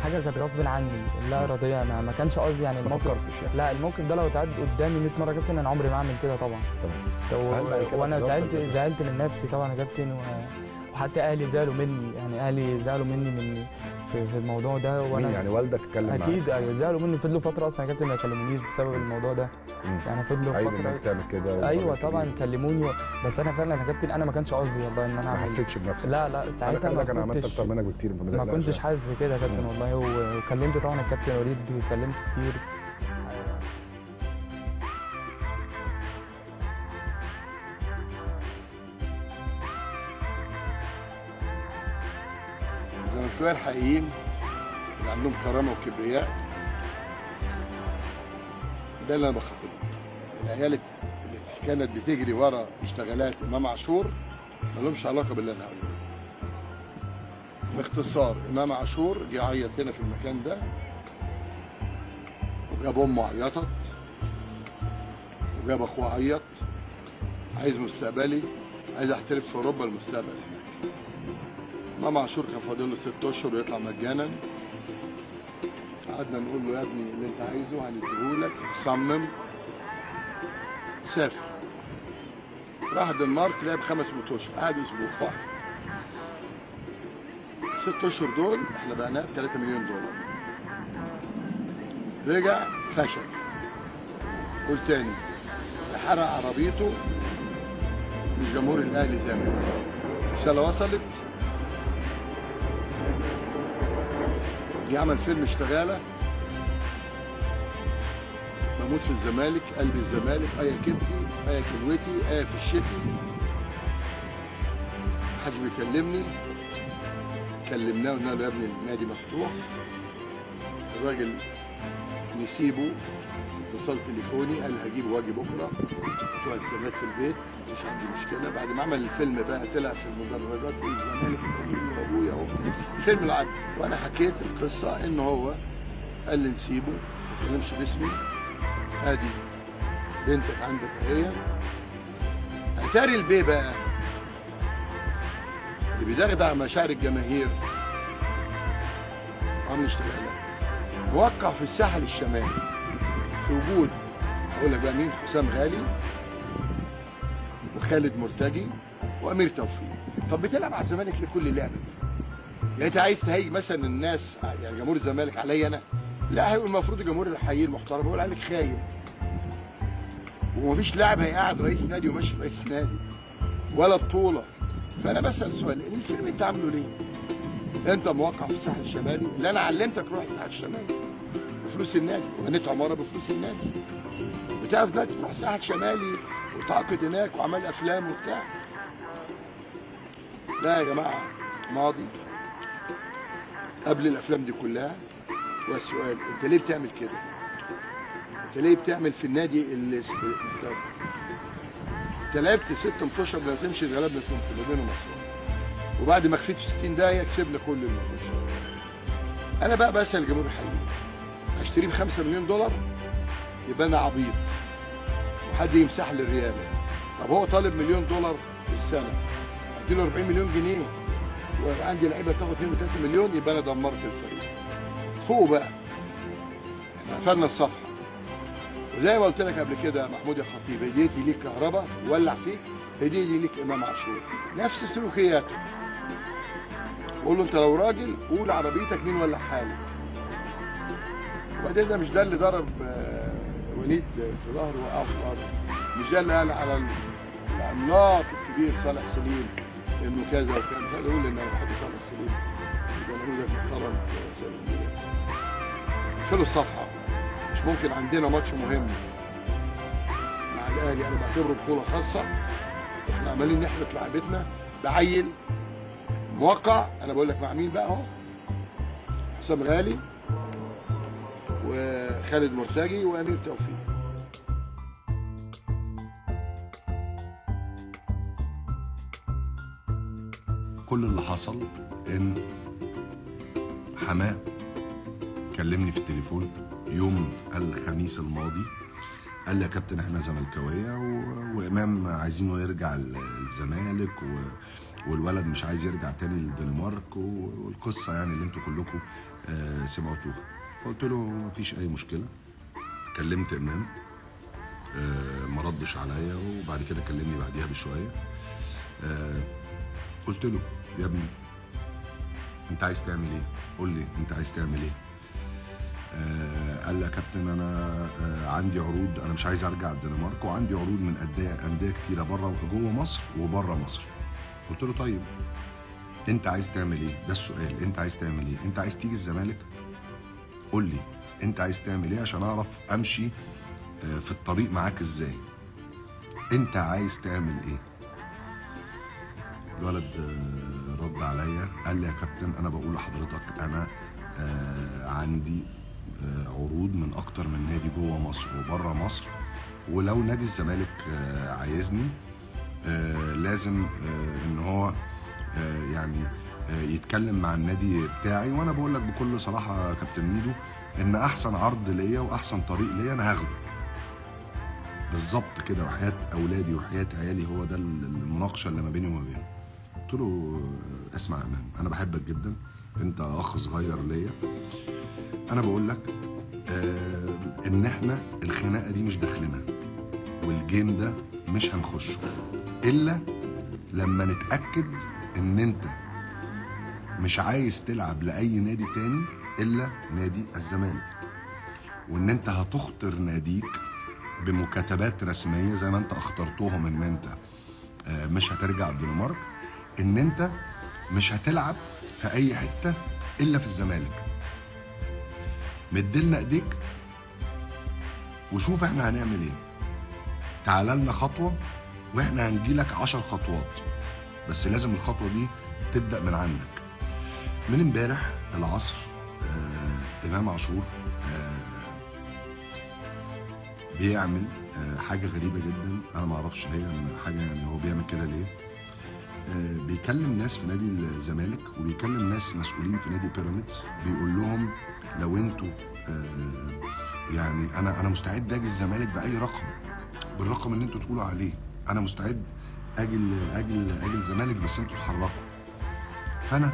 حاجة كانت غصب عني لا اراديه، ما كانش قصدي يعني. ما الموقف فكرتش يعني؟ لا، الموقف ده لو اتعاد قدامي 100 مرة يا كابتن انا عمري ما اعمل كده طبعا. تمام. وانا زعلت من نفسي طبعا يا كابتن، وحتى اهلي زعلوا مني، يعني اهلي زعلوا مني من في الموضوع ده. وانا يعني والدك اتكلم معاك؟ اكيد ايوه، زعلوا مني، فضلوا فترة اصلا يا كابتن ما يكلمونيش بسبب الموضوع ده. يعني فضلوا فترة انك تعمل كده. ايوه طبعا كلموني بس انا فعلا يا كابتن انا ما كانش قصدي والله ان انا ما حسيتش بنفسك. لا لا، ساعتها ما كنتش، انا اكتر منك بكتير، ما كنتش حاسس بكده يا كابتن والله. وكلمت طبعا الكابتن وليد، كلمته كتير. الزملكاويه الحقيقيين اللي عندهم كرامة وكبرياء، ده اللي انا بخاف منه. العيال اللي كانت بتجري ورا مشتغلات امام عاشور ما لهمش علاقة باللي انا هقوله. باختصار، امام عاشور جه عيط هنا في المكان ده، وجاب امه عيطت، وجاب اخوه عيط، عايز مستقبلي، عايز احترف في اوروبا، المستقبل هناك. امام عاشور كان فاضل له 6 اشهر ويطلع مجانا. قعدنا نقول له يا ابني اللي انت عايزه هنديهولك، صمم، سافر. راح الدنمارك، لعب 5 ماتشات، قعد اسبوع واحد. 6 اشهر دول احنا بعناه ب 3 مليون دولار. رجع فشل. قول تاني، حرق عربيته، مش جمهور الاهلي زي ما الرسالة وصلت. جه عمل فيلم اشتغاله، بموت في الزمالك، قلبي الزمالك، ايا كبدي، ايا كلوتي، ايا في الشتي، محدش بيكلمني. كلمناه وقلنا له يا ابني النادي مفتوح. الراجل نسيبه في اتصال تليفوني، قال هجيبه واجي بكره، بتوع الزمالك في البيت، مفيش عندي مشكلة. بعد ما عمل الفيلم بقى طلع في المدرجات الزمالك وابويا فيلم العدل، وانا حكيت القصة ان هو قال لي نسيبه، ما تكلمش باسمي، ادي بنتك عندك اهي. اتاري البيه بقى اللي بيدغدغ مشاعر الجماهير وعامل اشتغالات، موقع في الساحل الشمالي في وجود، هقول لك بقى مين، حسام غالي وخالد مرتجي وامير توفيق. طب بتلعب على الزمالك ليه كل اللعبة دي؟ يعني انت عايز تهيج مثلا الناس، يعني جمهور الزمالك عليا انا؟ لا، هيقول المفروض الجمهور الحقيقي المحترم يقول عليك خاين، ومفيش لاعب هيقعد رئيس نادي وماشي رئيس نادي ولا بطوله. فانا بسال سؤال، الفيلم انت عامله ليه؟ انت موقع في الساحل الشمالي اللي انا علمتك روح الساحل الشمالي بفلوس النادي، وبنيت عمارة بفلوس النادي، بتعرف دلوقتي تروح الساحل الشمالي وتعاقد هناك وعمل افلام وبتاع. لا يا جماعة، ماضي قبل الافلام دي كلها. والسؤال، انت ليه بتعمل كده؟ انت ليه بتعمل في النادي اللي انت لعبت 6 ماتشات ما تمشي، اتغلبنا فيهم كلنا مصر، وبعد ما خفيت في 60 دقيقة كسبنا كل الماتشات. انا بقى بسال الجمهور الحقيقي، اشتريه ب 5 مليون دولار يبقى انا عبيط وحد يمسح لي الرياله. طب هو طالب مليون دولار في السنة، اديله 40 مليون جنيه ويبقى عندي لعيبة تاخد 2 و3 مليون، يبقى انا دمرت الفريق. فوق بقى، احنا قفلنا الصفحة. وزي ما قلت لك قبل كده محمود يا خطيب، هديتي ليك كهربا ولع فيك، هديتي ليك امام عاشور، نفس سلوكياته. قول له انت لو راجل قول عربيتك مين ولعها لك. وبعدين ده مش ده اللي ضرب وليد في ظهره وقعه في الارض، مش ده اللي قال على العملاق الكبير صالح سليم انه كذا وكذا. مش هقدر اقول ان انا بحب صالح سليم، ده نموذج محترم في وسائل الميديا. اقفلوا الصفحة، مش ممكن عندنا ماتش مهم مع الاهلي، انا بعتبره بطوله خاصة، واحنا عمالين نحبط لعيبتنا بعيل موقع. انا بقول لك مع مين بقى اهو، حسام غالي وخالد مرتجي وامير توفيق. كل اللي حصل ان حماه كلمني في التليفون يوم الخميس الماضي، قال لي يا كابتن احنا زملكاويه وامام عايزينه يرجع الزمالك والولد مش عايز يرجع تاني للدنمارك، والقصه يعني اللي انتوا كلكم سمعتوها. قلت له مفيش اي مشكلة. كلمت امام، ما ردش عليا، وبعد كده كلمني بعديها بشوية. قلت له يا ابني انت عايز تعمل ايه؟ قول لي انت عايز تعمل ايه؟ قال لي يا كابتن انا عندي عروض، انا مش عايز ارجع الدنمارك، وعندي عروض من اندية كتيرة بره، جوه مصر وبره مصر. قلت له طيب انت عايز تعمل ايه؟ ده السؤال، انت عايز تعمل ايه؟ انت عايز تيجي الزمالك؟ قول لي انت عايز تعمل ايه عشان اعرف امشي في الطريق معاك ازاي. انت عايز تعمل ايه؟ الولد رد عليا قال لي يا كابتن انا بقول لحضرتك انا عندي عروض من اكتر من نادي جوه مصر وبره مصر، ولو نادي الزمالك عايزني لازم ان هو يعني يتكلم مع النادي بتاعي. وانا بقول لك بكل صراحة يا كابتن ميدو ان احسن عرض ليا واحسن طريق ليا انا هاخده بالظبط كده، وحياه اولادي وحياه عيالي. هو ده المناقشة اللي ما بيني وما بينه. قلت له اسمع يا امام، انا بحبك جدا، انت اخ صغير ليا، انا بقول لك ان احنا الخناقة دي مش داخلنا، والجيم ده مش هنخشه الا لما نتاكد ان انت مش عايز تلعب لاي نادي تاني الا نادي الزمالك، وان انت هتخطر ناديك بمكاتبات رسمية زي ما انت اخطرتهم ان انت مش هترجع الدنمارك، ان انت مش هتلعب في اي حتة الا في الزمالك. مدلنا ايديك وشوف احنا هنعمل ايه. تعال لنا خطوة واحنا هنجيلك 10 خطوات، بس لازم الخطوة دي تبدا من عندك. من امبارح العصر امام عاشور بيعمل حاجة غريبة جدا، انا ما اعرفش هي حاجة يعني هو بيعمل كده ليه. بيكلم ناس في نادي الزمالك وبيكلم ناس مسؤولين في نادي بيراميدز، بيقول لهم لو انتوا يعني انا مستعد اجي الزمالك باي رقم، بالرقم اللي انتوا تقولوا عليه انا مستعد اجي اجي اجي الزمالك، بس انتوا اتحركوا. فانا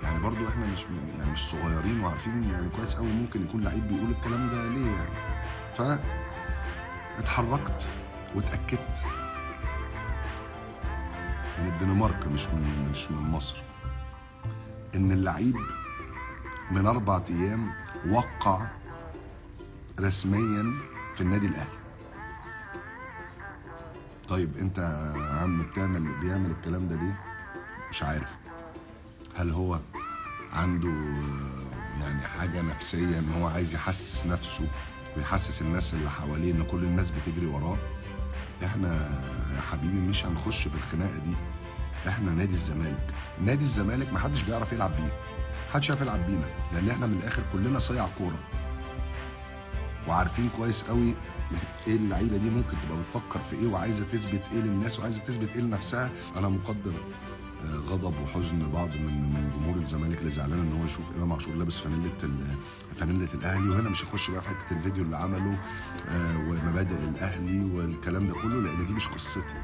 يعني برضو احنا مش يعني مش صغيرين وعارفين يعني كويس قوي ممكن يكون لعيب بيقول الكلام ده ليه يعني. ف اتحركت واتاكدت من الدنمارك مش من مصر ان اللعيب من 4 ايام وقع رسميا في النادي الاهلي. طيب انت يا عم بيعمل الكلام ده ليه؟ مش عارف. هل هو عنده يعني حاجة نفسية ان هو عايز يحسس نفسه ويحسس الناس اللي حواليه ان كل الناس بتجري وراه؟ احنا يا حبيبي مش هنخش في الخناقة دي. احنا نادي الزمالك، نادي الزمالك محدش بيعرف يلعب بيه، محدش يعرف يلعب بينا، لان احنا من الاخر كلنا صيع كورة وعارفين كويس قوي ايه اللعيبة دي ممكن تبقى بتفكر في ايه وعايزه تثبت ايه للناس وعايزه تثبت ايه لنفسها. انا مقدر غضب وحزن بعض من جمهور الزمالك اللي زعلان ان هو يشوف امام عاشور لابس فانيله الاهلي. وهنا مش هخش بقى في حتة الفيديو اللي عمله ومبادئ الاهلي والكلام ده كله، لان دي مش قصتي.